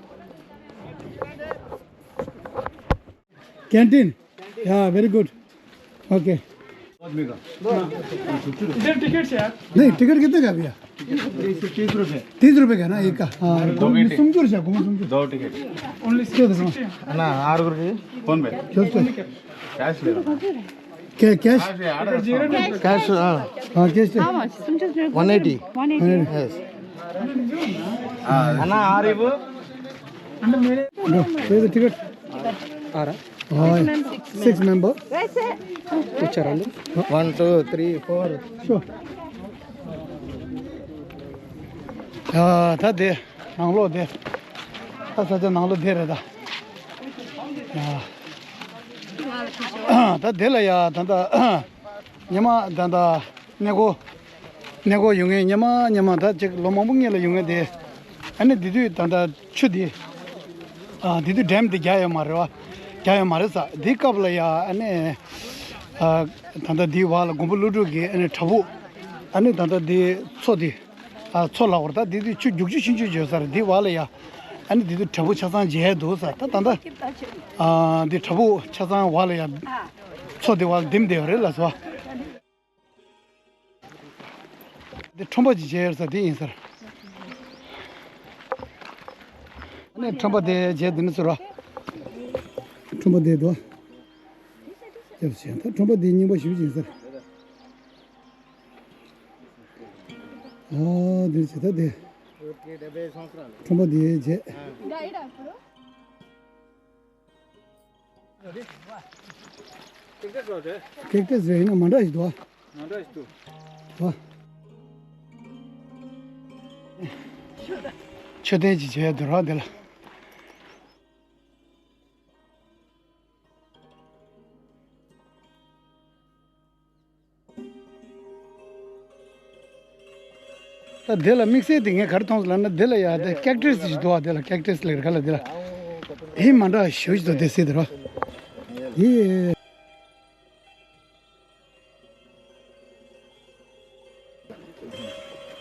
Canteen. Yeah, very good. Okay. इधर टिकट है। नहीं, टिकट कितने का भैया? तीस रुपए। तीस रुपए का ना एक का? हाँ, दो टिकट। सुमचुर से, घूम सुमचुर। दो टिकट। Only क्या था? ना, आर गुरु जी। फोन पे। Just पे। कैश ले रहा। क्या, कैश? कैश, हाँ। हाँ, कैश ले। How much? सुमचुर से। One eighty। One eighty। Yes। हाँ, ना, आ रही वो। लो, ये तो टिकट। आ रहा। हाँ, six member। One, two, three, four। Sure। ཡ་ད་དེ་ནང་ལོགས་དེ། ད་ས་ཆ་ནང་ལོགས་དེ་རེད་ད། ཡ། ད་དེ་ལ་ཡ་ད་ད། ཉི་མ་ད་ད་གནས་སྐོར། གནས་སྐོར་ཡོང་མཁན་ཉི་མ་ཉི་མ་ད་ཅིག་ལོ་མང་པོ་སྔོན་ལ་ཡོང་མཁན་དེ། ཨ་ནི་དེ་དུས་ད་ད་ཆུ་དེ། ཨ་དེ་དུས་ཌེམ་དེ་རྒྱག་ཡོད་མ་རེད་བ། རྒྱག་ཡོད་མ་རེད་ས། དེའི་སྐབས་ལ་ཡ་ཨ་ནི། ཨ་ད་ད་དེའི་བར་ལ་མགོན་པོ་ཀླུ་སྒྲུབ་ཀྱི་ཨ་ནི་བྲག་ཕུག་ཨ་ནི་ད་ད་དེ་མཚོ་དེ། ཨ་མཚོ་ལ་བར་ད་དེ་དུས་ཆུ་རྒྱུག་ཆུ་ཤིན་ཆུ་བརྗོད་ས་རེད། དེའི་བར་ལ་ཡ། ཨ་ནི་དེ་དུས་བྲག་ཕུག་ཆ་ཚང་མཇལ་འདུག་ས། ད་ད་ད། ཨ་དེ་བྲག་ཕུག་ཆ་ཚང་བར་ལ་ཡ། མཚོ་དེ་བར་ལ་ལྡེམ་བསྡད་ཡོད་རེད་ལ་སོ། འདི་ཁྲོམ་པ་ཅིག་མཇལ་ཡོད་ས་འདི་ཡིན་ཟེར། ཨ་ནི་ཁྲོམ་པ་དེ་མཇལ་འདི་ནི་ཚུར་ར། ཁྲོམ་པ་དེ་འདུག་ཡབ་ཆེན་ད་ཁྲོམ་པ་དེ་རྙིང་པ་ཞིག་ཡིན་ཟེར། ཨ་འདི་ཅི་ད་དེ། ཁྲོམ་པ་དེ་མཇལ། ཀེག་ཏས་རེད། ཡིན་ན་མ་འདྲ་ཞིག་འདུག་ཨ། མ་འདྲ་ཞིག་འདུག་ཨ། མཆོད་རྟེན་ཅིག་བྱས་འདུག་ར་འདི་ལ། ད་དེ་ལ་དམིགས་བསལ་དེ་ངས་ག་རེ་མཐོང་སོང་ལབ་ན། དེ་ལ་ཡ་དེ་ཀེག་ཏས་ཞིག་འདུག་ཨ། དེ་ལ་ཀེག་ཏས་ལབ་ག་ལ་དེ་ལ། ཨེ་མ་འདྲ་ཞིག་འདུག་དེ་སྲིད་དེ་ར། ཨེ།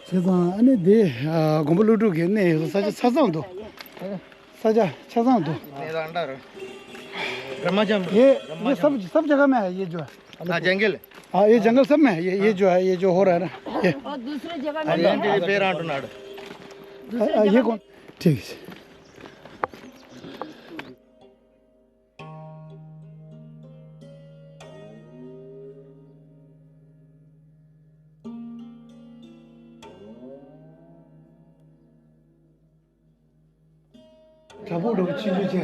བྱས་ཙང་ཨ་ནི་དེ་མགོན་པོ་ཀླུ་སྒྲུབ་ཀྱི་གནས་ཡོད་ས་ཆ་ཆ་ཚང་འདུག་ས་ཆ་ཆ་ཚང་འདུག ये ये सब सब जगह में है ये जो है। हाँ, जंगल। हाँ, ये जंगल सब में है। ये ये जो है, ये जो हो रहा है ना, ये। और दूसरे जगह में ये भी पैर आंटू नाड़। ये कौन? ठीक है। བྲག་ཕུག་འགྲོ་ཆུང་ཆུང་ཆེ།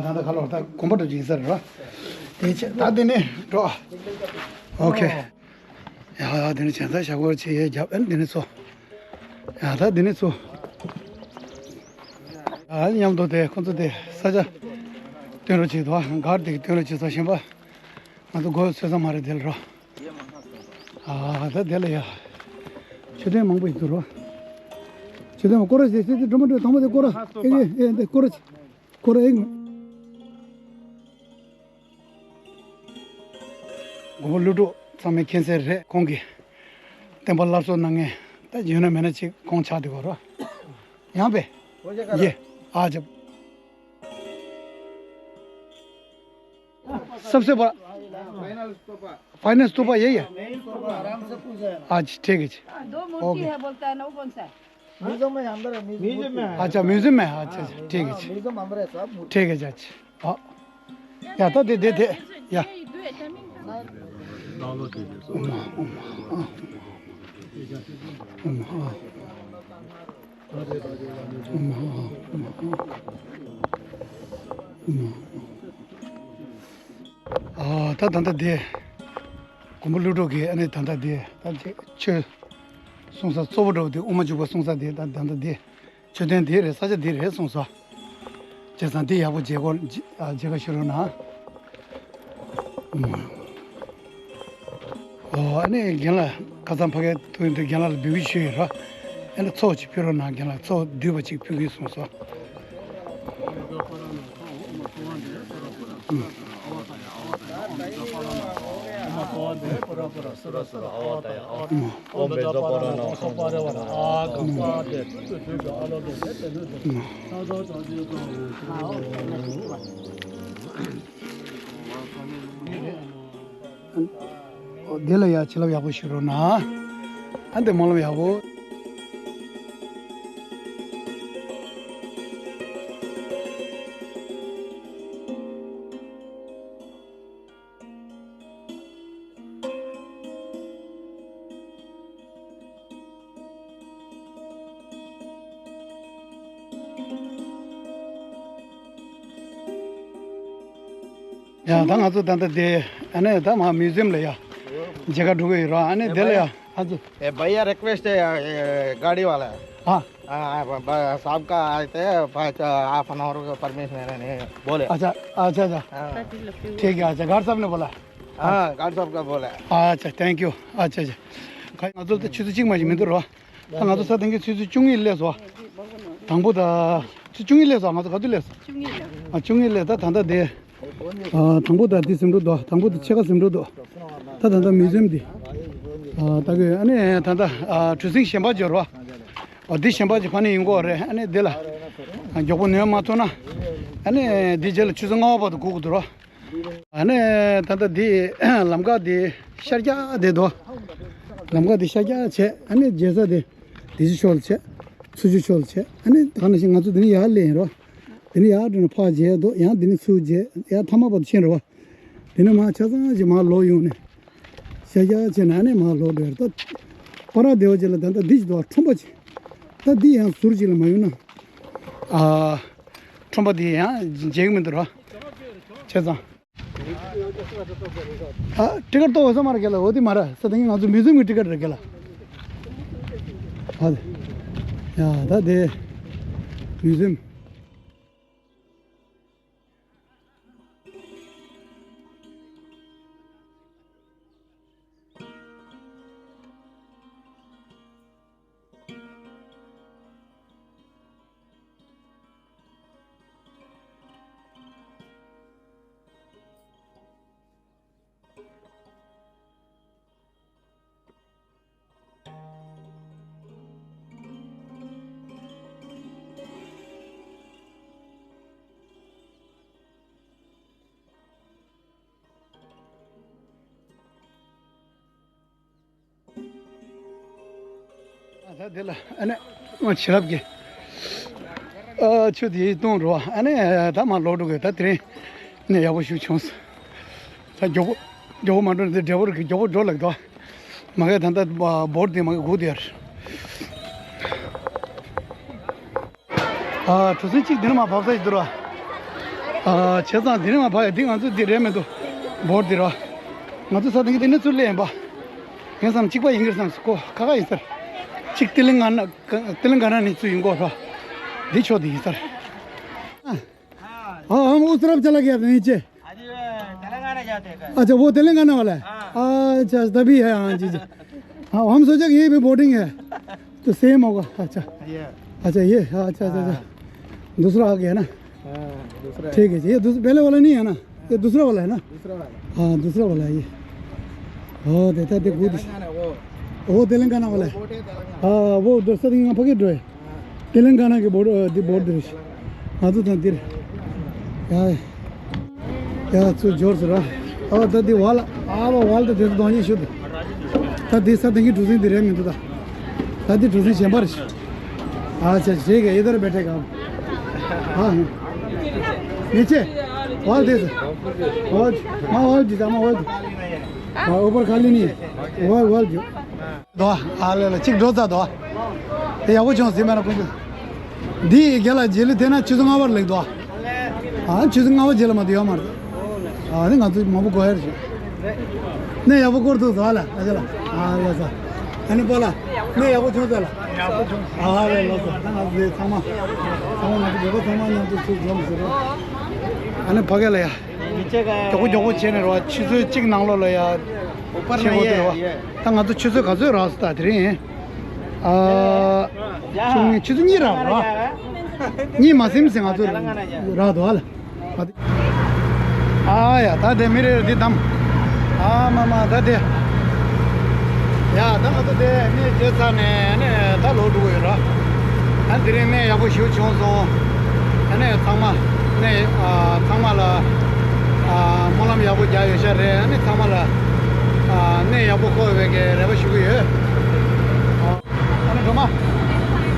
ད་ལྟ་ཁ་ལོར་ད་དགོན་པ་འགྲོ་ཅིག་ཡིན་ས་རེད་ར། དེ་ཆེ་ད་དེ་ནས་འགྲོ། ཨོ་ཁེ། ཡ་དེ་ནས་བྱས་ད་ཞབས་སྐོར་ཆེ་ཡས་རྒྱབ། ཨན་དེ་ནས་ཚོ། ཡ་ད་དེ་ནས་ཚོ། ཨ། མཉམ་དུ་དེ་ཁོ་ཚོ་དེ་ས་ཆ་སྟོན་རོགས་བྱེད་དོ། གར་དེ་སྟོན་རོགས་བྱེད་ས་གཞན་པ་ང་ཚོ་དགོས་ཚོད་ས་མ་རེད་དེ་ལ་རོ། ཨ། ད་དེ་ལ་ཡ། མཆོད་རྟེན་མང་པོ་ཞིག་འདུག་རོ། མཆོད་རྟེན་མ་སྐོར་ར་བྱེད་སྲིད་དེ་སྒྲོལ་མ་སྒྲོལ་དང་པོ་དེ་སྐོར་ར། ཨེ་ཨེ་ཨེ་དེ་སྐོར་ར་སྐོར་ར་ཨེ། མགོན་པོ་ཀླུ་སྒྲུབ་ཚང་མས་མཁྱེན་གསལ་རེད། ཁོང་གིས་བསྟན་པ་སླར་གསོ་གནང་མཁན་ད་ཡོད་ན་མེད་ན་ཅིག་ཁོང་ཆགས་བསྡད་ཡོད་རོ། ཡང་པས། ये आ जब सबसे बड़ा फाइनल स्तूपा, ये ये। अच्छा, ठीक है जी। दो मूर्ति ओके। है, बोलता है ना, वो कौन सा है? म्यूजियम में अंदर है, म्यूजियम में है। अच्छा, म्यूजियम में है। अच्छा, अच्छा, ठीक है जी। म्यूजियम अंदर है सब मूर्ति। ठीक है जी। अच्छा। हाँ। या तो दे दे दे। या। ཨ། ད་ད་ལྟ་དེ། མགོན་པོ་ཀླུ་སྒྲུབ་ཀྱིས་ཨ་ནི་ད་ལྟ་དེ་ད་ཅིག་ཆོས་གསུང་ས་གཙོ་བོ་འདྲ་བོ་དེ་དབུ་མ་འཇུག་པ་གསུང་ས་དེ་ད་ད་ལྟ་དེ། མཆོད་རྟེན་དེ་རེད། ས་ཆ་དེ་རེད་གསུངས་སོ། བྱས་ཙང་དེ་ཡག་པོ་མཇལ་སྐོར་མཇལ་ཁ་ཞུ་རོགས་གནང་། ཨོ། ཨ་ནི་རྒན་ལགས་ཁ་སང་ཕ་གིར་ཐུག་ཡོང་དུས་རྒན་ལགས་ལ་འབོད་སྐུལ་ཞུས་ཡོད་ར། ཨ་ནི་ཚོགས་ཅིག་ཕུལ་རོགས་གནང་། རྒན་ལགས་ཚོགས་བསྡུས་པ་ཅིག་ཕུལ་གྱི་གསུངས་སོ། འདི་ལ་ཡ་བྱིན་རླབས་ཡག་པོ་ཞུ་རོགས་གནང་། ཨ་འདི་སྨོན་ལམ་ཡག་པོ། ཡང་ད་ང་ཚོ་ད་ལྟ་དེ་ཨ་ནི་ད་མ་མིའུ་ཛི་ཡམ་ལ་ཡ་མཇལ་ཁ་འགྲོ་གི་ཡོད་ར། ཨ་ནི་དེ་ལ་ཡ་ཨ་ཙི། ए भैया, रिक्वेस्ट है, ये गाड़ी वाला। हाँ। हाँ, हाँ, ब- ब- साहब का आए थे, पाँच, हाफ एन आवर का परमिशन है, नहीं बोले। अच्छा, अच्छा, अच्छा। हाँ। ठीक है। अच्छा, गार्ड साहब ने बोला। हाँ, गार्ड साहब का बोला। अच्छा, थैंक यू। अच्छा, अच्छा। ཁ་ང་ཚོ་ད་ཆུ་ཚོད་གཅིག་མ་ཞིག་མི་འདུག་རོ། ད་ང་ཚོ་ས་དེང་གི་ཆུ་ཚོད་བཅུ་གཉིས་སླེབས་སོང་། དང་པོ་ད་ཆུ་བཅུ་གཉིས་སླེབས་སོང་། ང་ཚོ་ག་དུས་སླེབས་སོང་། བཅུ་གཉིས་སླེབས། ཨ། བཅུ་གཉིས་སླེབས། ད་ད་ལྟ་དེ། ཨ། དང་པོ་ད་འདི་ཟིན་འགྲོ་འདུག། དང་པོ་དེ་ཕྱེད་ཀ་ཟིན་འགྲོ་འདུག། ད་ད་ལྟ་མིའུ་ཛི་ཡམ་འདི། ཨ། ད་གི་ཨ་ནི་ད་ལྟ། ཨ། གྲུ་གཟིངས་གཞན་པ་འབྱོར་བ། ཨ། འདི་གཞན་པ་ཅིག་ཕ་ནས་ཡིན་གོ་རེད། ཨ་ནི་འདི་ལ། ཨ། མགྱོགས་པོ་ནུས་མ་ཐོན་ན། ཨ་ནི་འདི་རྗེས་ལ་ཆུ་ཚོད་ལྔ་པ་བར་དུ་སྒུག་དགོས་འདུག་རོ། ཨ་ནི་ད་ལྟ་འདི་ལམ་ཁ་འདི་ཤར་རྒྱག་བསྡད་འདུག། ལམ་ཁ་འདི་ཤར་རྒྱག་བྱས། ཨ་ནི་མཇལ་ས་འདི་འདི་ཕྱོགས་ལ་བྱས། ཚུར་ཕྱོགས་ལ་བྱས། ཨ་ནི་ད་ག་ནང་བཞིན་ང་ཚོ་འདི་ནས་ཡར་སླེབས་ཡིན་རོ། དེ་ནས་ཡར་འགྲོ་ནས་ཕར་མཇལ་འདུག། ཡང་དེ་ནས་ཚུར་མཇལ། ཡར་མཐའ་མ་བར་དུ་ཕྱིན་རེད་བ། དེ་ནས་མར་ཆ་ཚང་ཅིག་མར་ལོག་ཡོང་ནས། ཤར་རྒྱག་བྱས་ནས་ཨ་ནི་མར་ལོག་འགྲོ་ཡ་རེད། ད་པར་བདེ་བ་ཅིག་ལ་ད་ལྟ་འདི་ཅིག་འདུག། ཁྲོན་པ་ཅིག། ད་འདི་ཡང་ཟུར་ཅིག་ལ་མ་ཡོང་ན། ཨ། ཁྲོན་པ་འདི་ཡང་མཇལ་གི་མི་འདུག་ར། བྱས་ཙང་། ཨ། ཊི་ཀཊ་གཏོང་དགོས་ས་མ་རེད་རྒན་ལགས། འོ་དེ་མ་རེད། ས་དེ་ང་ཚོ་མིའུ་ཛི་ཡམ་གི་ཊི་ཀཊ་རེད་རྒན་ལགས། ཨ། ཡ། ད་དེ་མིའུ་ཛི་ཡམ། ཨ། ད་དེ་ལ་ཨ་ནི་ང་བྱིན་རླབས་ཀྱི། ཨ། ཆུ་དེ་བཏུང་རོགས། ཨ་ནི་ད་མར་ལོག་འགྲོ་གི། ད་དེ་རིང་ནས་ཡག་པོ་ཞིག་བྱུང་སོང་། ད་མགྱོགས་པོ་མགྱོགས་པོ་མ་འགྲོ་ན་དེ་འདྲ་བོ་རེད། མགྱོགས་པོ་འགྲོ་ལབ་འདུག། མ་གི་ད་ལྟ་བོར་དེ་མ་གི་སྒུག་དེ་ཡར། ཨ། གྲུ་གཟིངས་གཅིག་འདི་ནས་མར་བབས་ས་ཞིག་འདུག་ར། ཨ། བྱས་ཙང་འདི་ནས་མར་བབས་ཡ་འདི་ང་ཚོ་འདི་རེད་མི་འདུག། བོར་འདི་ར། ང་ཚོ་ས་དེང་གི་འདི་ནས་ཚུར་སླེབས་ཡིན་པ། ངས་བསམ་གཅིག་པ་ཡིན་གྱི་རེད་བསམ་སོང་། ཁོ་ཁ་ཁ་ཡིན་ས་རེད། གཅིག་ཏི་ལིང་ག་ན་ཏི་ལིང་ག་ན་ནས་ཚུར་ཡོང་གོ་ར། འདི་ཕྱོགས་འདི་ཡིན་ས་རེད། किस तरफ चला गया था नीचे? अभी वो तेलंगाना जाते हैं। अच्छा, वो तेलंगाना वाला है। हाँ। अच्छा, तभी है। हाँ जी जी। हाँ, हम सोचा कि ये भी बोटिंग है। तो सेम होगा। अच्छा। ये। अच्छा, ये। हाँ, अच्छा अच्छा अच्छा। हाँ। दूसरा आ गया ना। हाँ, दूसरा है। ठीक है जी, ये दूस-, पहले वाला नहीं है ना? ये दूसरा वाला है ना? दूसरा वाला। हाँ, दूसरा वाला है ये। हाँ, देता है, देखो। तेलंगाना वो। वो तेलंगाना वाला है। वो बोट है तेलंगाना। हाँ, वो दूसरा दिन यहाँ पकड़ रहे। तेलंगाना के बोर्ड, अ, दी बोर्ड दृश्य। हाँ, तो तंतिर। यार, यार, तू जोर से रहा। और दादी वाला, आवा वाला तो दे दो, ये शुद्ध। दादी सा देंगे, दूसरी दे रहे हैं, मैं तो दा। दादी, दूसरी चैम्बर। अच्छा, ठीक है, इधर बैठेगा हम। हाँ, हाँ। नीचे? वाल दे दो। वाल, हाँ, वाल जी, हाँ, वाल जी। हाँ, ऊपर खाली नहीं है। वाल, वाल जी। དོ། ཨ་ལེ་ལེ། གཅིག་འགྲོ་ཚར་དོ། དེ་ཡག་པོ་བྱུང་ཟིན་མེད་ན་ཁོང་ཚོ། འདི་རྒན་ལགས་རྗེས་ལུས་དེ་ན་ཆུ་ཚོད་ལྔ་པར་ལེགས་དོ། ཨ་ཆུ་ཚོད་ལྔ་པ་རྗེས་ལ་མ་དུ་ཡོད་མ་རེད། ཨ་ནི་ང་ཚོ་མང་པོ་གོ་ཡ་རེད། གནས་ཡག་པོ་སྐོར་ཐུབ་ཟ་ལ་ཨ་ཅེ་ལ། ཨ་ལ་ས། ཨ་ནི་པ་ལ། གནས་ཡག་པོ་བྱུང་ཟ་ལ། ཡག་པོ་བྱུང་། ཨ་ལ་ལ་ས། ད་ང་ཚོ་ཚང་མ། ཚང་མ་ང་ཚོ་བོད་པ་ཚང་མ་མཉམ་དུ་ཚུར་འཛོམས་ཟེར་རོ། ཨ་ནི་ཕ་གི་ལ་ཡ། མགྱོགས་པོ་མགྱོགས་པོ་བྱས་ནས་རོ། ཆུ་ཚོད་གཅིག་ནང་ལོགས་ལ་ཡ། ཆེ་བོ་དེ་རོ། ད་ང་ཚོ་ཆུ་ཚོད་ག་ཚོད་རག་སོང་ད་དེ་རིང་། ཨ། ཆུ་ཚོད་གཉིས་རག་རོ། གཉིས་མ་ཟིན་ཟིན་ང་ཚོ་རག་འདུག་ཨ་ལ། ཨ་ཡ་ད་དེ་མི་རེ་རེ་འདི་བདམས། ཨ་མ་མ་ད་དེ། ཡ་ད་ང་ཚོ་དེ་གནས་མཇལ་ཚར་ནས་ནས་ད་ལོག་འགྲོ་གི་ཡོད་ར། ཨ་དེ་རིང་གནས་ཡག་པོ་ཞེ་པོ་བྱུང་སོང་། ཨ་ནས་ཚང་མ་གནས་ཨ་ཚང་མ་ལ་ཨ་སྨོན་ལམ་ཡག་པོ་རྒྱག་ཡོད་ཤག་རེད། ཨ་ནས་ཚང་མ་ལ་ཨ་གནས་ཡག་པོ་འཁོར་བའི་གི་རེ་བ་ཞུ་གི་ཡོད། ཨ་ནི་སྒྲོལ་མ།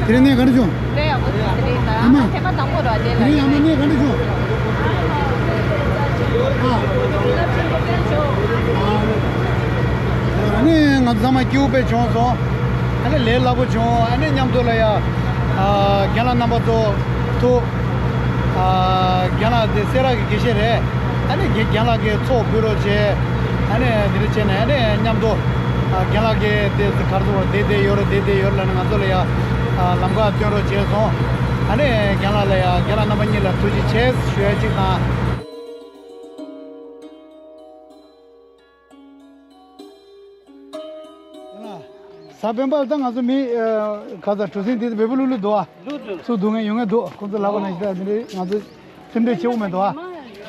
དེ་རིང་གནས་ག་འདྲ་བྱུང་། གནས་ཡག་པོ་བྱུང་། དེ་རིང་ད་ཨ་མ། ཐེངས་མ་དང་པོ་ར་དེ་ལ། དེ་རིང་ཨ་མ་གནས་ག་འདྲ་བྱུང་། ཨ། ཨ་ནི་ང་ཚོ་ཚང་མ་སྐྱིད་པོ་དཔེ་བྱུང་སོང་། ཨ་ནི་ལས་སླ་པོ་བྱུང་། ཨ་ནི་མཉམ་དུ་ལ་ཡ། ཨ་རྒན་ལགས་རྣམ་པ་ཚོ་ཐུག་ཨ་རྒན་ལགས་དེ་སེ་ར་གི་དགེ་བཤེས་རེད། ཨ་ནི་རྒན་རྒན་ལགས་ཀྱིས་ཚོགས་ཕུལ་རོགས་བྱས། ཨ་ནི་དེ་འདྲ་བྱས་ནས་ཨ་ནི་མཉམ་དུ་ཨ་རྒན་ལགས་ཀྱིས་དེ་ག་རེ་ཟེར་བ་བསྡད་བསྡད་ཡོད་རེད། བསྡད་བསྡད་ཡོད་རེད་ལབ་ནས་ང་ཚོ་ལ་ཡ་ཨ་ལམ་ཁ་སྟོན་རོགས་བྱས་སོང་། ཨ་ནི་རྒན་ལགས་ལ་ཡ་རྒན་ལགས་རྣམ་པ་གཉིས་ལ་ཐུགས་རྗེ་ཆེ་ཞུ་ཡ་གཅིག་དང་། གཟའ་སྤེན་པ་ད་ང་ཚོ་མི་ཨ་ག་ས་གྲུ་གཟིངས་འདི་བོད་པ་ལུག་ལུག་འདུག་ཨ། ཚུར་འདུག་མཁན་ཡོང་མཁན་འདུག་ཁོང་ཚོ་ལབ་པ་ནང་བཞིན་ད་འདི་འདྲའི་ང་ཚོ་སེམས་ཁྲལ་ཆེ་བོ་མེད་འདུག་ཨ།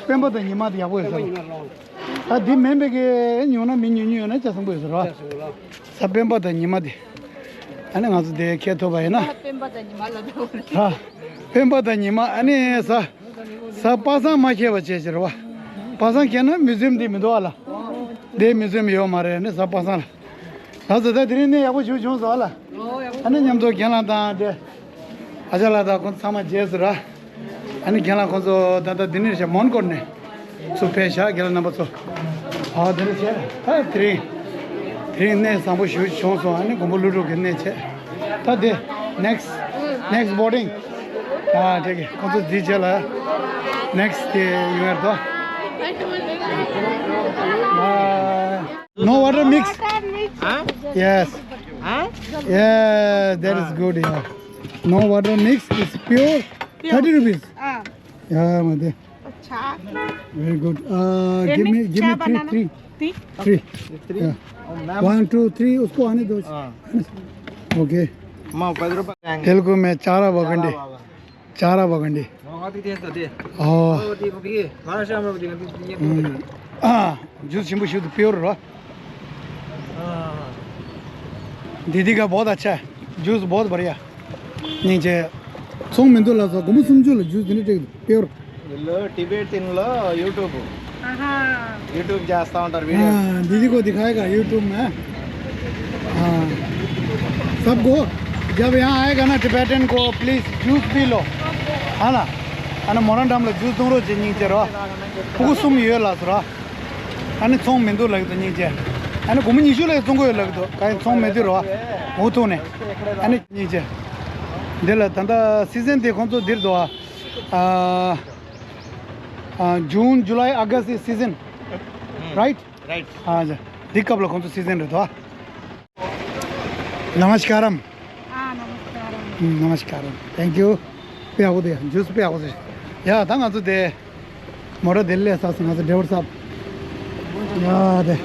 སྤེན་པ་དང་ཉི་མ་དེ་ཡག་པོ་ཡོད་ས་རེད། ད་འདི་མིན་པའི་གི་ཉུང་ན་མི་ཉུང་ཉུང་ཡོད་ན་ཅ་སང་པོ་ཡོད་ས་རེད། གཟའ་སྤེན་པ་དང་ཉི་མ་དེ། ཨ་ནི་ང་ཚོ་དེ་ཁེལ་ཐུབ་པ་ཡིན་ན། སྤེན་པ་དང་ཉི་མ་ལ་འདུག་ད་སྤེན་པ་དང་ཉི་མ་ཨ་ནི་གཟའ། གཟའ་པ་སངས་མ་ཁེལ་བ་བྱས་ཟེར་བ། པ་སངས་ཁེལ་ན་མིའུ་ཛི་ཡམ་འདི་མི་འདུག་ཨ་ལ། འདི་མིའུ་ཛི་ཡམ་ཡོད་མ་རེད་ནི་གཟའ་པ་སངས་ལ། ལགས་སོ། ད་དེ་རིང་གནས་ཡག་པོ་ཞིག་བྱུང་སོང་ཨ་ལ། ཨ་ནི་མཉམ་དུ་རྒན་ལགས་དང་དེ། ཨ་ཅག་ལགས་དང་ཁོང་ཚང་མ་མཇལ་ཟེར་ར། ཨ་ནི་རྒན་ལགས་ཁོང་ཚོ་ད་ལྟ་འདི་ནས་བྱས་མོན་གྷོ་ནས་ཚུར་ཕེབས་ཤག་རྒན་ལགས་རྣམ་པ་ཚོ། ཨ་དེ་རིང་བྱས་ད་དེ་རིང་། དེ་རིང་གནས་བཟང་པོ་ཞིག་བྱུང་སོང་། ཨ་ནི་མགོན་པོ་ཀླུ་སྒྲུབ་ཀྱི་གནས་བྱས། ད་དེ་next next boarding. ཨ་དེ་གི་ཁོང་ཚོ་འདི་བྱས་ལ་next དེ་ཡོང་ཡར་དོ། Bye. No water mix. Huh? Yes. Huh? Yeah, that is good, yeah. No water mix, it's pure. Pure. Thirty rupees. Ah. Yeah, mate. Acha. Very good. Uh, give me, give me three, three. Three? Three. Three? Yeah. Oh, ma'am. One, two, three, उसको आने दो। हाँ। Okay। माँ, पन्द्रह रुपये। तेलुगु में चारा बागंडी। चारा बागंडी। चारा बागंडी। हाँ, ठीक है, तो दे। हाँ। ओ, ठीक है, ठीक है। महाराष्ट्र में भी ठीक है, ठीक है। हम्म। हाँ, juice ཞིམ་པོ་ཞིག་ཏུ་pure རོ། हाँ। दीदी का बहुत अच्छा है, juice बहुत बढ़िया। སྙིང་རྗེ། ཚོང་མི་འདུག་ལ་སོགས་སྒོར་མོ་སུམ་ཅུ་ལ་juice དེ་འདྲ་སྤྲད་འདུག pure། వీళ్ళు టిబెటియన్లో YouTube. ఆహా. YouTube చేస్తా ఉంటారు వీడియో. हाँ, दीदी को दिखाएगा YouTube में। हाँ। सबको जब यहाँ आएगा ना Tibetan को, please juice पी लो। है ना? अने मोरन डाम लो juice तुम रोज नहीं चेरो। पुगु सुम ये लासरा। ཨ་ནི་ཚོང་མི་འདུག་ལབ་ཀྱི་འདུག་སྙིང་རྗེ། ཨ་ནི་སྒོར་མོ་ཉི་ཤུ་ལ་བཙོང་གི་ཡོད་ལབ་ཀྱི་འདུག་ག་ཡིན་ཚོང་མི་འདུག་རོ། འུ་ཐུག་ནས། ཨ་ནི་སྙིང་རྗེ། འདི་ལ་ད་ལྟ་season དེ་ཁོང་ཚོ་འདིར་འདུག་ཨ། ཨ། ཨ། June, July, August is season. Right? Right. ཨ། འདི་སྐབས་ལ་ཁོང་ཚོ་season རེད་འདུག་ཨ། नमस्कारम। हाँ, नमस्कारम। हम्म, नमस्कारम। Thank you। དཔེ་ཡག་པོ་འདུག juice དཔེ་ཡག་པོ་འདུག་ཡ་ད་ང་ཚོ་དེ། མོ་ཊ་དེ་སླེབས་ཚར་སོང་། ང་ཚོ་ཌ་རའི་ཝར་ཚབ། ཡ་དེ།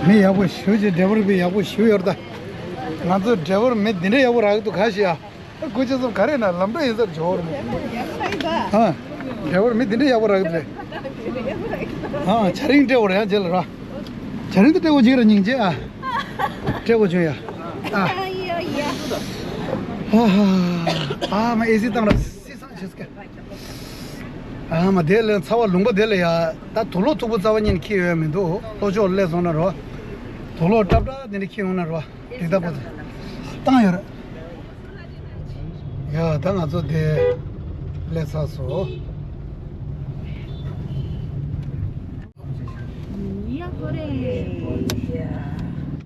མི་ཡག་པོ་ཞེ་པོ་ཅིག་ཌ་རའི་ཝར་མི་ཡག་པོ་ཞེ་པོ་ཡོད་རེད་ད། ང་ཚོ་ཌ་རའི་ཝར་མི་འདི་འདྲ་ཡག་པོ་རག་གི་འདུག་ག་ཤེད་ཨ། སྐུ་མཁྱེན་གསུམ་ག་རེ་ན་ལམ་འགྲོ་ཡིན་ས་འབྱོར་བ་རེད། ཨ། ཌ་རའི་ཝར་མི་འདི་འདྲ་ཡག་པོ་རག་གི་རེད། ཨ། ཇ་རིང་སྤྲད་དགོས་རེད་ཡ་རྗེས་ལ་ར། ཇ་རིང་དེ་སྤྲད་དགོས་ཅིག་ར་སྙིང་རྗེ་ཨ། སྤྲད་དགོས་བྱུང་ཡ། ཨ། ཨ་ཧ། ཨ་མ་ཨེ་སི་བཏང་ར་སི་སང་ཆེ་སྐད། ཨ་མ་དེ་ལས་ཚ་བ་ལུང་པ་དེ་ལ་ཡ། ད་དུག་ལོག་མཐུག་པོ་རྩ་བ་ཉིད་ནས་འཁྱེར་ཡོད་མི་འདུག་ལྷོ་ཕྱོགས་སླེབས་སོང་ན་རོ། དུག་ལོག་སྲབ་སྲབ་དེ་འདྲ་འཁྱེར་ཡོང་ན་རོ། འགྲིག་ད་པོ་ཚོ། བཏང་ཡོད་རེད། ཡ་ད་ང་ཚོ་དེ་སླེབས་ཚར་སོང་།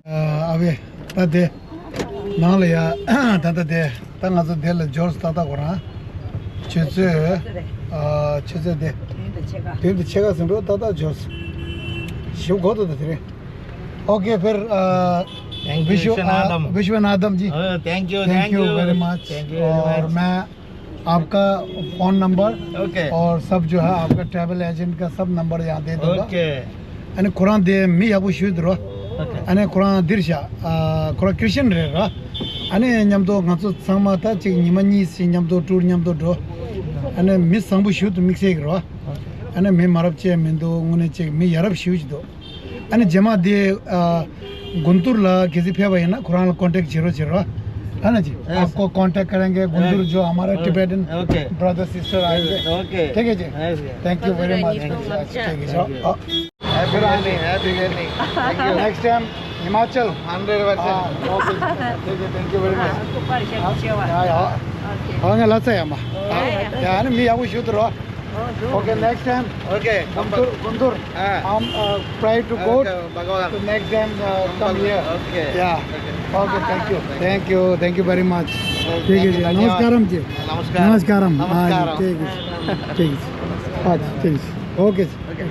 ཨ་བེ། ད་དེ། ནང་ལ་ཡ། ད་ད་དེ། ད་ང་ཚོ་དེ་ལ་འབྱོར་ཏག་ཏག་ཁོ་རང་། ཆུ་ཚོད། ཨ། ཆུ་ཚོད་དེ། བདུན་དང་ཕྱེད་ཀ། བདུན་དང་ཕྱེད་ཀ་ཟིན་འགྲོ་ཏག་ཏག་འབྱོར། ཞིབ་གོ་ཐུབ་ད་དེ་རེད། ओके फिर अ, Vishwanatham. Vishwanatham ji. Thank you, thank you very much. Thank you very much. और मैं आपका फोन नंबर ओके। और सब जो है आपका ट्रैवल एजेंट का सब नंबर यहाँ दे दूंगा। ओके। अने ཁོ་རང་དེ་མི་ཡག་པོ་ཞེ་པོ་འདུག་རོ། ཨ་ནི་ཁོ་རང་འདིར་བཞག་ཨ། ཁོ་རང་ཁྲིས་ཅན་རེད་རོ། ཨ་ནི་མཉམ་དུ་ང་ཚོ་ཚང་མ་ད་ཅིག་ཉི་མ་གཉིས་ཤིག་མཉམ་དུ་ཊུར་མཉམ་དུ་འགྲོ། ཨ་ནི་མི་བཟང་པོ་ཞེ་པོ་འདུག་དམིགས་བསལ་གྱི་རོ། ཨ་ནི་མི་མ་རབས་ཅིག་མི་འདུག་དངོས་གནས་ཅིག་མི་ཡ་རབས་ཞེ་པོ་ཅིག་འདུག་ཨ་ནི་རྗེས་མ་དེ་ཨ། གུན་ཏུར་ལ་གལ་སྲིད་ཕེབས་པ་ཡིན་ན་ཁོ་རང་ལ་ཀོན་ཊེག་བྱེད་རོགས་བྱེད་རོགས། है ना जी? आपको कांटेक्ट करेंगे गुंटूर जो हमारा टिबेटन ओके। ब्रदर सिस्टर आएंगे। ओके। ठीक है जी। Thank you very much. ठीक है जी। Happy journey, happy journey। Thank you। Next time Himachal. Hundred percent. हाँ, ओके। ठीक है, थैंक यू वेरी मच। हाँ, हाँ। हाँ, हाँ, लाचा है, अम्मा। हाँ, हाँ। ཡ་ནི་མི་ཡག་པོ་ཞེ་པོ་འདུག་རོ། Okay, next time. Okay. Guntur, Guntur. हाँ। हम, uh, pray to God। Okay, भगवान। तो नेक्स्ट टाइम, अ, हम कम भगवान, here. Okay. Yeah. Okay. Okay, thank you. Thank you, thank you very much. ठीक है जी। धन्यवाद। नमस्कारम जी। नमस्कार। नमस्कारम। हाँ जी, नमस्कारम। ठीक है। ठीक है। हाँ जी, ठीक है। ओके जी। ओके।